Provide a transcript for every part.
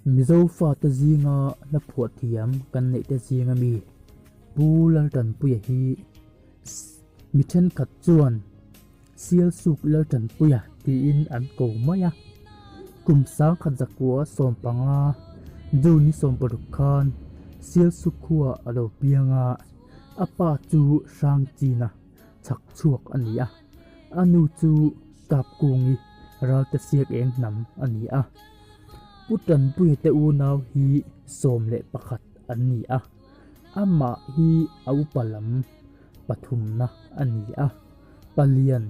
Mizo fate zinga hla phuah thiam kan neih te zinga mi Pu Laltanpuia hi mi thenkhat chuan Sialsuk Laltanpuia tiin an ko mai a. Kum 1915 June ni 60 khan Sialsuk khuaah a lo piang a, a pa chu Hrangchina chhak chhuak a ni a, a nu chu Kapkungi Ralte Siak Eng hnam a ni a. Pu Tanpuia te unau hi 11 an ni a, amah hi a upa lam pathumna a ni a, palian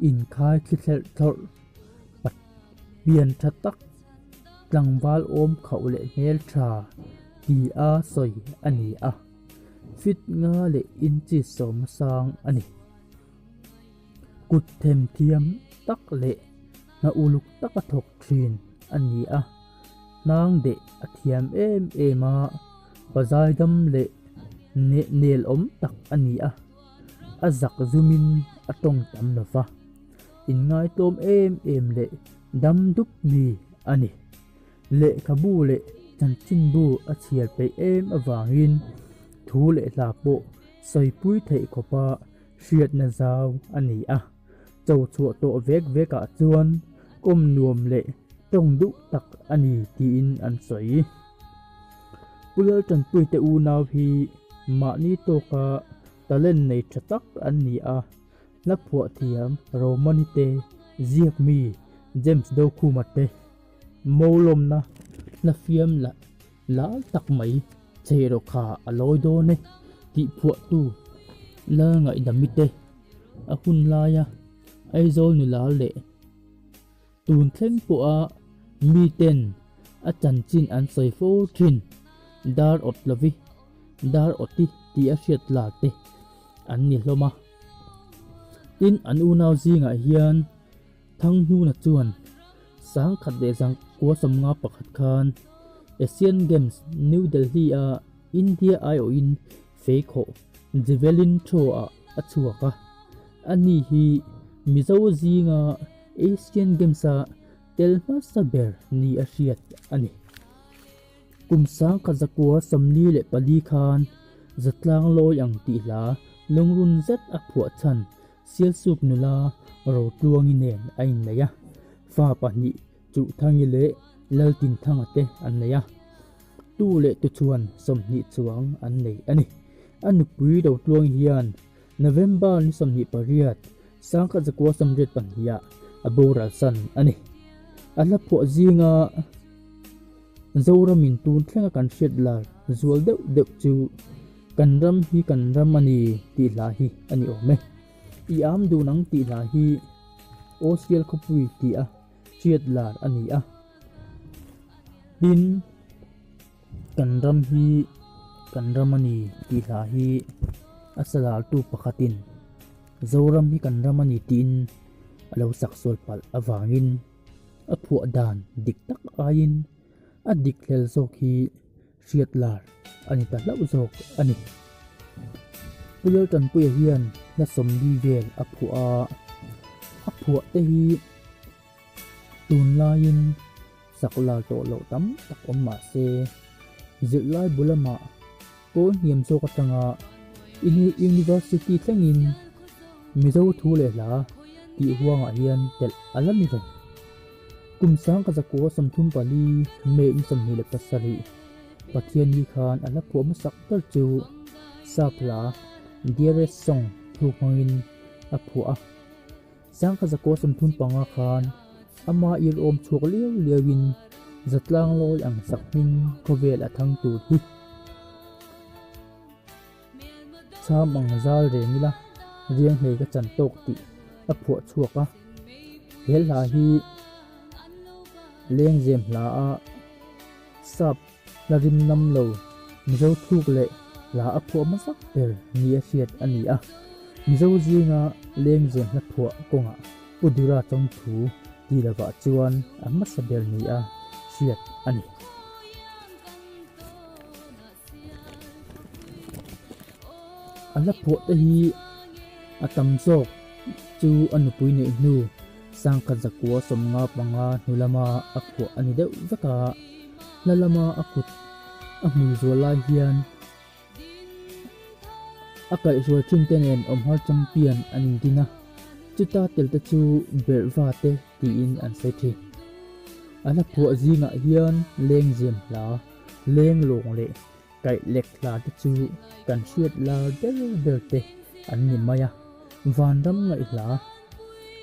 inkhai thli thlerh thlawrh pat pian tha tak tlangval awm khauh leh hmeltha ti a sawi a ni a, fit nga leh inchi sawma sang a ni. Kut them thiam tak leh hna uluk taka thawk thin a ni a, hnang deh a thiam em em a, pazaidam leh nel awm tak a ni a, a zak zumin a tawng tam lo va, inngaitawm em em leh dam dup mi a ni. Lehkhabu leh chanchinbu a chhiar peih em avangin thu leh hla pawh sawipui theih khawpa hriatna zau a ni a. Cho chhuah tawh vek vekah chuan kawm nuam leh tawng duh tak a ni tiin an sawi. Pu Laltanpuite unau hi mahni tawka talent nei tha tak an ni a, hla phuah thiam Romani te, ziak mi James Dokhuma te, Mawlawmna hla fiam la lal tak mai chei rawh kha a lawi dawn e tih phuahtu Lalngaihdami te a hun laia Aizawl nula leh tun thleng pawha miten a chanchin an sawi fo thin dar awt lovi dar awti tih a hriat lar te an ni hlawm a. Tin an unau zingah hian Thanghnuna chuan 1951 khan Asian Games New Delhi-a India aiawhin feikhawh Javelin Throw-ah a chhuak a. Ani hi Mizo zinga Asian Games-a tel hmasa ber ni a hriat a ni. Kum 1944 khan Zatlang Lawi ang tih hla lungrun zet a phuah chhan Sialsuk nula Rotluangi nen a innei a, fa pahnih Chuhthangi leh Laltinthanga te an nei a. Tu leh tu chuan 20 chuang an nei a ni. A nupui Rotluangi hian November ni 28, 1982 ah a boral san a ni. A hla phuah zinga Zoramin tun thlenga kan hriat lar zual deuh deuh chu Kan ram hi kan ram a ni tih hla hi a ni awm e. I am dun ang tih hla hi Osial khawpui tih a hriat lar a ni a. Tin, kan ram hi kan ram a ni tih hla hi a sa lartu pakhatin Zoram hi kan ram a ni tiin a lo sak sual palh avangin a phuah dan dik tak aiin a dik hlel zawk hi hriat lar a ni ta hlauh zawk a ni. Pu Laltanpuia hian hla 40 vel a phuah a, a phuah te hi tunlaiin sak lar tawh loh tam tak awm mah se, zirlai bu lamah pawl hniam zawk atanga University thlengin Mizo thu leh hla tih huangah hian telh a la ni reng. Kum 1934 May ni 27 Pathianni khan a hla phuah hmasak ber chu Sap hla Dearest Song thu hmangin a phuah a. 1935 khan ama irawm chhuak liau liauin Zatlang Lawi ang sak hming khawvel a thang tur hi Chham ang zal reng ila riang hlei ka chan tawk tih a phuah chhuak a. He hla hi lengzem hla a sap hla rim nam lo Mizo thluk leh hla a phuah hmasak ber ni a hriat a ni a. Mizo zinga lengzem hla phuah kawngah Pu Dura Chawngthu tih lovah chuan a hmasa ber ni a hriat a ni. A hla phuah te hi a tam zawk chu a nupui neih hnu 1955 hnu lama a phuah a ni deuh vek a. Hla lama a kut a hmui zual lai hian a kaihhruai thin te nen awmhar champion an indin a, chuta tel te chu Berhva te tiin an sawi thin. A hla phuah zingah hian lengzem hla, lenglawng leh Kaih lek hla te chu kan hriat lar ber ber te an ni mai a, vanram ngaih hla,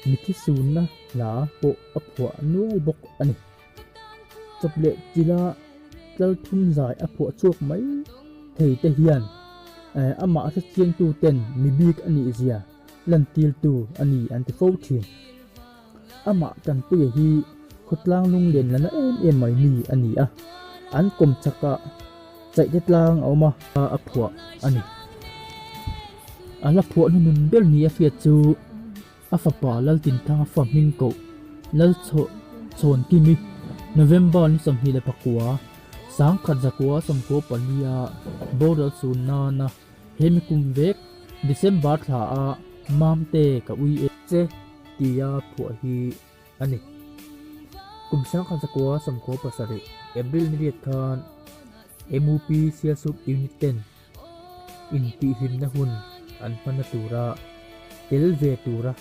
mithi sunna hla pawh a phuah nual bawk a ni. Chawp leh chila tlal thum zai a phuah chhuak mai thei te hian amah hrechiangtu ten mi bik a nih zia lantirtu a ni an ti fo thin. Amah Tanpuia hi khawtlang lunglen la na em em mai mi a ni a, an kawm chakah chaihte tlang a awm a, a phuah a ni. A la phuah hnunun ber ni a hriat chu a fapa Laltinthanga fa hming koh Lalchhawnkimi November ni 24, 1994 a boral sun nana he mi kum vek December thla a Mamte ka ui e che tia phuah hi a ni. Kum 1997 April ni riat khan MUP Sialsuk Unit ten intihhlimna hun an hmanna tura tel ve tura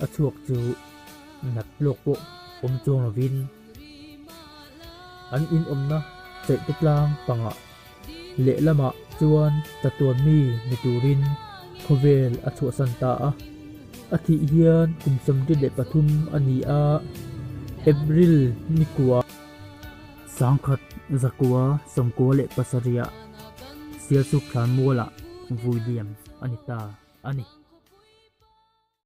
a chhuak chu nat lawk pawh awm chuang lovin an inawmna chaihte tlang pangah Lehlamah chuan chatuan mi ni turin khawvel a chhuahsan ta a. A thih hian kum 73 a ni a, April ni kua, 1997 ah Sialsuk Thlanmualah vui liam a ni ta a ni.